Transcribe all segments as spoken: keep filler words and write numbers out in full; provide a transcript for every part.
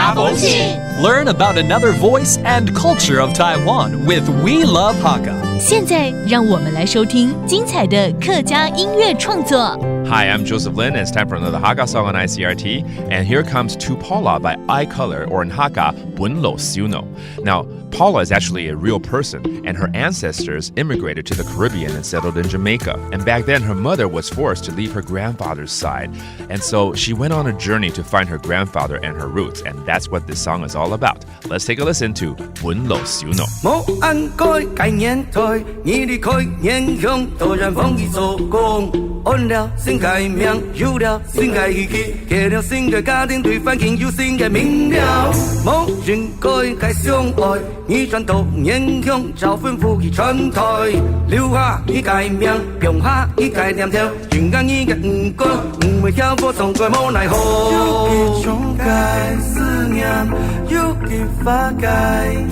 阿公请。 Learn about another voice and culture of Taiwan with We Love Hakka. 现在让我们来收听精彩的客家音乐创作。 Hi, I'm Joseph Lin, and it's time for another Hakka song on I C R T. And here comes To Paula by Eye Color, or in Hakka, Bunlo Siuno. Now, Paula is actually a real person, and her ancestors immigrated to the Caribbean and settled in Jamaica. And back then, her mother was forced to leave her grandfather's side. And so she went on a journey to find her grandfather and her roots, and that's what this song is all about. Let's take a listen to Bunlo Siuno. 無恁該个年代，你離開原鄉，到遠方去做工，安了新个名，有了新个意義，結了新个家庭，對環境有新个明了。無應該个相愛，你轉到原鄉，照吩咐去傳代，留下你个名，放下你个念頭。 情感你个毋管，毋會曉無爽快無奈何。有一種个思念，有一發个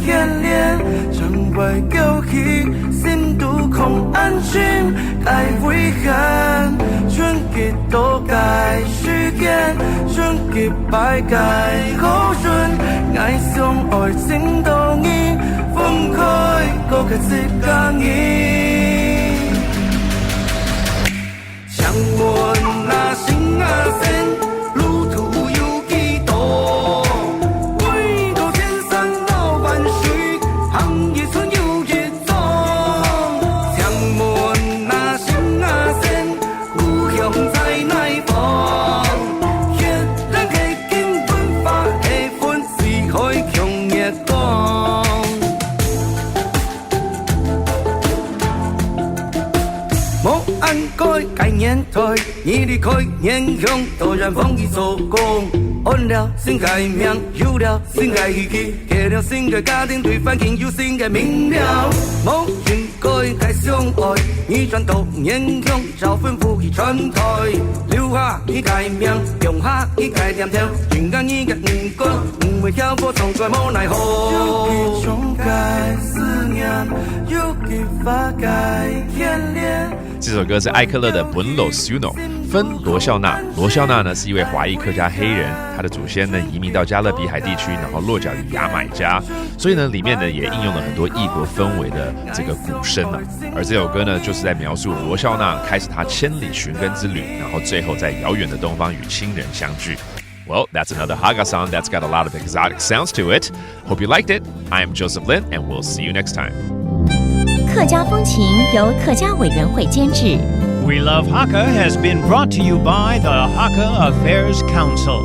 牽連，將會勾起心肚空安靜个遺憾。春季多个時間，春季擺个好運，愛想愛情到你分開，過个自家你。 請問啊，心啊線，路途有幾多？幾多千山到萬水，行一村又一庄。請問啊，心啊線，故鄉在哪方？血染个金文化，黑粉四海共月光。 無恁該个年代，你離開原鄉，到遠方去做工，安了新个名，有了新个意義，結了新个家庭，對環境有新个明了。無應該个相愛，你轉到原鄉，照吩咐去傳代，留下你个名，放下你个念頭，情感你个毋管， 毋會曉無爽快無奈何。有一種个思念，有一發个牽連。这首歌是艾克勒的《Bunlo Siuno》，分罗孝娜。罗孝娜呢是一位华裔客家黑人，她的祖先呢移民到加勒比海地区，然后落脚于牙买加，所以呢里面呢也应用了很多异国氛围的这个鼓声啊。而这首歌呢就是在描述罗孝娜开始她千里寻根之旅，然后最后在遥远的东方与亲人相聚。 Well, that's another Hakka song that's got a lot of exotic sounds to it. Hope you liked it. I am Joseph Lin, and we'll see you next time. 客家风情由客家委员会监制。 We Love Hakka has been brought to you by the Hakka Affairs Council.